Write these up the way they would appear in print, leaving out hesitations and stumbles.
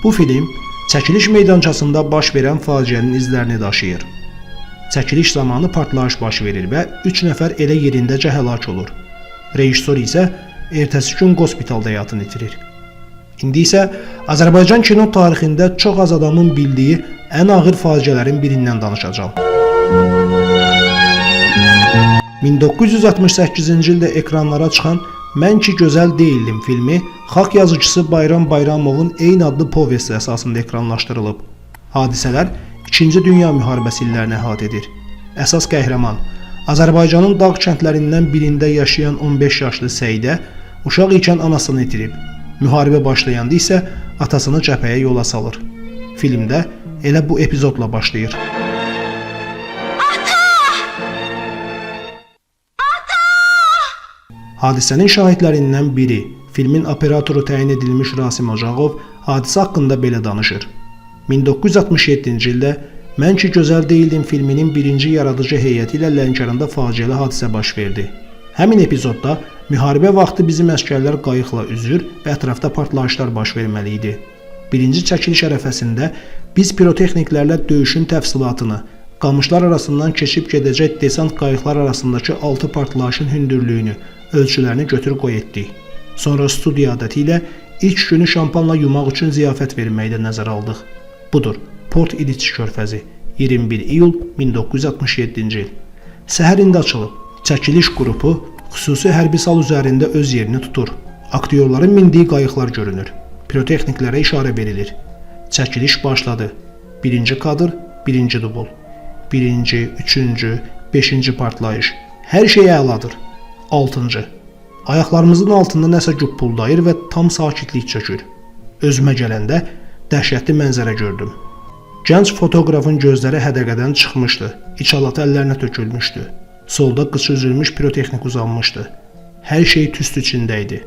Bu film çəkiliş meydançasında baş verən faciənin izlərini daşıyır. Çəkiliş zamanı partlayış baş verir və 3 nəfər elə yerindəcə həlak olur. Rejissor isə ertəsi gün qospitalda həyatını itirir. İndi isə Azərbaycan kino tarixində çox az adamın bildiyi ən ağır faciələrin birindən danışacağam. 1968-ci ildə ekranlara çıxan Mən ki gözəl deyildim filmi xalq yazıçısı Bayram Bayramovun eyni adlı povesti əsasında ekranlaşdırılıb. Hadisələr 2-ci Dünya müharibəsi illərini əhatə edir. Əsas qəhrəman Azərbaycanın dağ kəndlərindən birində yaşayan 15 yaşlı Səidə uşaq ikən anasını itirib. Müharibə başlayanda isə atasını cəbhəyə yola salır. Filmdə elə bu epizodla başlayır. Hadisənin şahidlərindən biri, filmin operatoru təyin edilmiş Rasim Ocağov hadisə haqqında belə danışır. 1967-ci ildə Mən ki gözəl deyildim filminin birinci yaradıcı heyəti ilə Lənkəranda faciəli hadisə baş verdi. Həmin epizodda müharibə vaxtı bizim əsgərlər qayıqla üzür və ətrafda partlayışlar baş verməli idi. Birinci çəkiliş ərəfəsində biz pirotexniklərlə döyüşün təfsilatını, qamışlar arasından keçib gedəcək desant qayıqlar arasındakı 6 partlayışın hündürlüyünü, ölçülərini götür-qoy etdik. Sonra studiya adəti ilə ilk günü şampanla yumaq üçün ziyafət verməyi də nəzərə aldıq. Budur, Port İliç körfəzi, 21 iyul 1967-ci il. Səhər indi açılıb. Çəkiliş qrupu xüsusi hərbi sal üzərində öz yerini tutur. Aktyorların mindiyi qayıqlar görünür. Pirotexniklərə işarə verilir. Çəkiliş başladı. Birinci kadr, birinci dubl. Birinci, üçüncü, beşinci partlayış. Hər şey əladır. Altıncı. Ayaqlarımızın altında nəsə güppuldayır və tam sakitlik çökür. Özümə gələndə dəhşətli mənzərə gördüm. Gənc fotoqrafın gözləri hədəqədən çıxmışdı. İçalatı əllərinə tökülmüşdü. Solda qıçı üzülmüş pirotexnik uzanmışdı. Hər şey tüstü içində idi.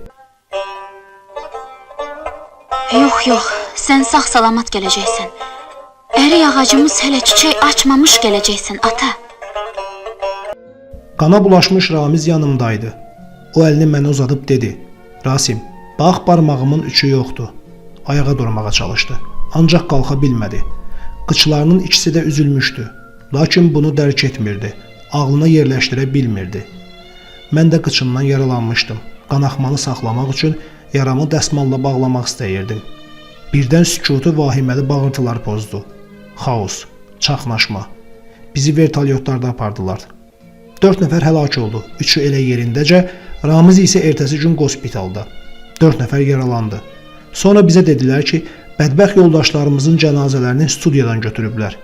Yox, yox, sən sağ-salamat gələcəksən. Ərik ağacımız hələ çiçək açmamış gələcəksən, ata. Qana bulaşmış Ramiz yanımdaydı. O əlini mənə uzadıb dedi: "Rasim, bax barmağımın üçü yoxdur." Ayağa durmağa çalışdı, ancaq qalxa bilmədi. Qıçlarının ikisi də üzülmüşdü. Lakin bunu dərk etmirdi. Ağlına yerləşdirə bilmirdi. Mən də qıçımdan yaralanmışdım. Qanaxmanı saxlamaq üçün yaramı dəsmalla bağlamaq istəyirdim. Birdən sükutu vahiməli bağırtılar pozdu. Xaos, çaxnaşma. Bizi vertolyotlarda apardılar. 4 nəfər həlak oldu. Üçü elə yerindəcə, Ramiz isə ertəsi gün qospitalda. 4 nəfər yaralandı. Sonra bizə dedilər ki, bədbəxt yoldaşlarımızın cənazələrini studiyadan götürüblər.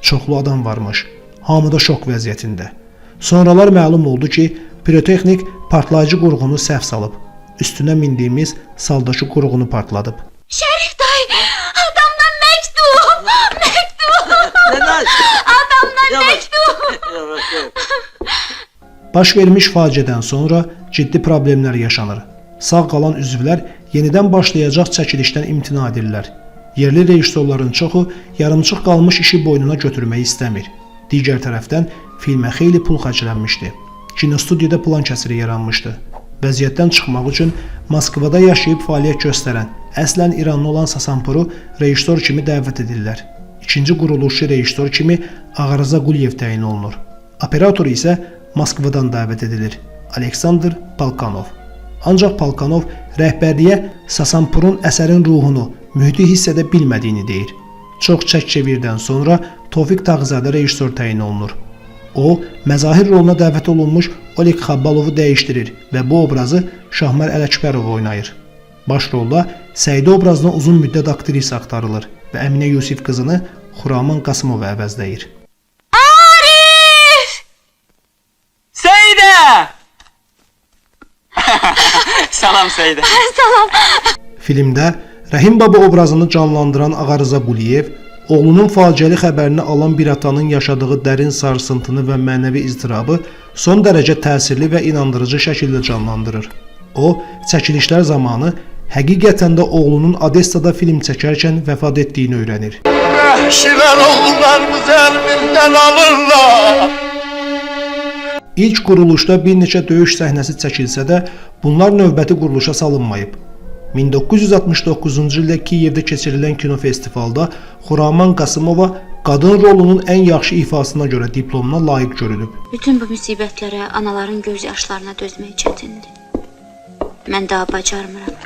Çoxlu adam varmış. Hamı da şok vəziyyətində. Sonralar məlum oldu ki, pirotexnik partlayıcı qurğunu səhv salıb. Üstünə mindiyimiz saldakı qurğunu partladıb. Şərif dayı, adamdan məktub, məktub, Neden? adamdan Yavaş. məktub. Yavaş yavaş. Baş vermiş faciədən sonra ciddi problemlər yaşanır. Sağ qalan üzvlər yenidən başlayacaq çəkilişdən imtina edirlər. Yerli rejissorların çoxu yarımçıq qalmış işi boynuna götürməyi istəmir. Digər tərəfdən filmə xeyli pul xərclənmişdi. Kinostudiyada plan kəsiri yaranmışdı. Vəziyyətdən çıxmaq üçün Moskvada yaşayıb fəaliyyət göstərən, əslən İranlı olan Sasanpuru rejissor kimi dəvət edirlər. İkinci quruluşçu rejissor kimi Ağarıza Quliyev təyin olunur. Operator isə Moskvadan dəvət edilir. Aleksandr Palkanov. Ancaq Palkanov rəhbərliyə Sasanpurun əsərin ruhunu, mühiti hiss edə bilmədiyini deyir. Çox çək-çevirdən sonra Tofiq Tağızadə rejissor təyin olunur. O, məzahir roluna dəvət olunmuş Oleg Xabalovu dəyişdirir və bu obrazı Şahmar Ələkbərov oynayır. Baş rolda Səidə obrazına uzun müddət aktrisa axtarılır və Əminə Yusif qızını Xuraman Qasımova əvəzləyir. Arif! Seyide! Salam Seyide. Salam. Filmdə Rəhim baba obrazını canlandıran Ağarıza Quliyev oğlunun faciəli xəbərini alan bir atanın yaşadığı dərin sarsıntını və mənəvi iztirabı son dərəcə təsirli və inandırıcı şəkildə canlandırır. O, çəkilişlər zamanı həqiqətən də oğlunun Odessada film çəkərkən vəfat etdiyini öyrənir. Vəhşilər oğullarımızı əlimizdən alırlar. İlk quruluşda bir neçə döyüş səhnəsi çəkilsə də, bunlar növbəti quruluşa salınmayıb. 1969-cu ildə Kiyevdə keçirilən kinofestivalda Xuraman Qasımova qadın rolunun ən yaxşı ifasına görə diplomuna layiq görülüb. Bütün bu müsibətlərə, anaların göz yaşlarına dözmək çətindir. Mən daha bacarmıram.